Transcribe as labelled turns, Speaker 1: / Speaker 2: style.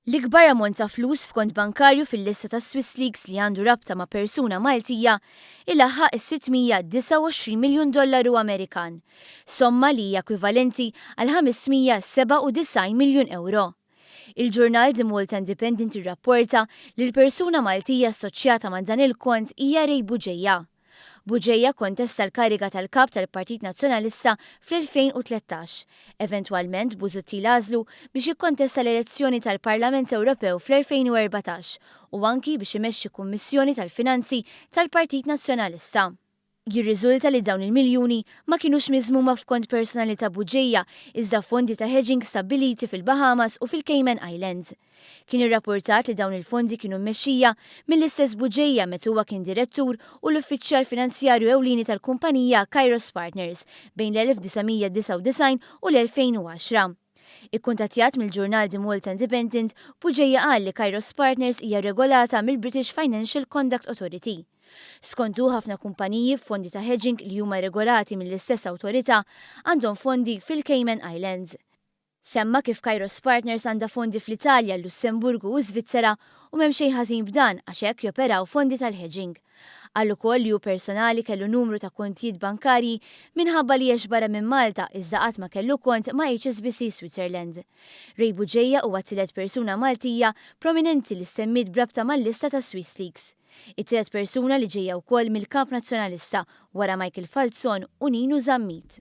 Speaker 1: L-ikbar ammont ta' flus f'kont bankarju fil-lista ta' Swiss Leaks li għandu rabta ma' persuna Maltija ilaħħaq is-629 miljun dollaru Amerikan, somma li hija ekwivalenti għal 597 miljun ewro. Il-ġurnal The Malta Independent irrapporta li l-persuna Maltija assoċjata ma' dan il-kont hija Ray Bugeja. Bugeja kontesta l-kariga tal-Kap tal-Partit Nazzjonalista fl-2013. Eventwalment Busuttil għażlu biex jikkontesta l-elezzjoni tal-Parlament Ewropew fl-2014 u anki biex imexxi Kummissjoni tal-Finanzi tal-Partit Nazzjonalista. Jirriżulta li dawn il-miljuni ma kinux miżmuma f'kont personali ta' Bugeja iżda fondi ta' hedging stabbiliti fil-Bahamas u fil-Cayman Islands. Kien irrapportat li dawn il-fondi kienu mmexxija mill-istess Bugeja meta huwa kien direttur u l-uffiċjal finanzjarju ewlieni tal-kumpanija Kairos Partners bejn l-1999 u l-2010. Ikkuntattjat mill-ġurnal The Malta Independent, Bugeja qal li Kairos Partners hija regolata mill-British Financial Conduct Authority. Skontu ħafna kumpaniji f'fondi ta' hedging li huma regolati mill-istess awtorità għandhom fondi fil-Cayman Islands. Semma kif Kairos Partners għandha fondi fl-Italja, Lussemburgu u Svizzera u m'hemm xejn ħażin b'dan għax hekk joperaw fondi tal-hedging. Qal ukoll li hu personali kellu numru ta' kontijiet bankarji minħabba li għex barra minn Malta iżda qatt ma kellu kont ma' HSBC Switzerland. Ray Bugeja huwa t-tielet persuna Maltija prominenti li ssemmiet b'rabta mal-lista ta' Swiss Leaks. It-tielet persuna li ġejja wkoll mill-Kamp Nazzjonalista wara Michael Falzon u Ninu Zammit.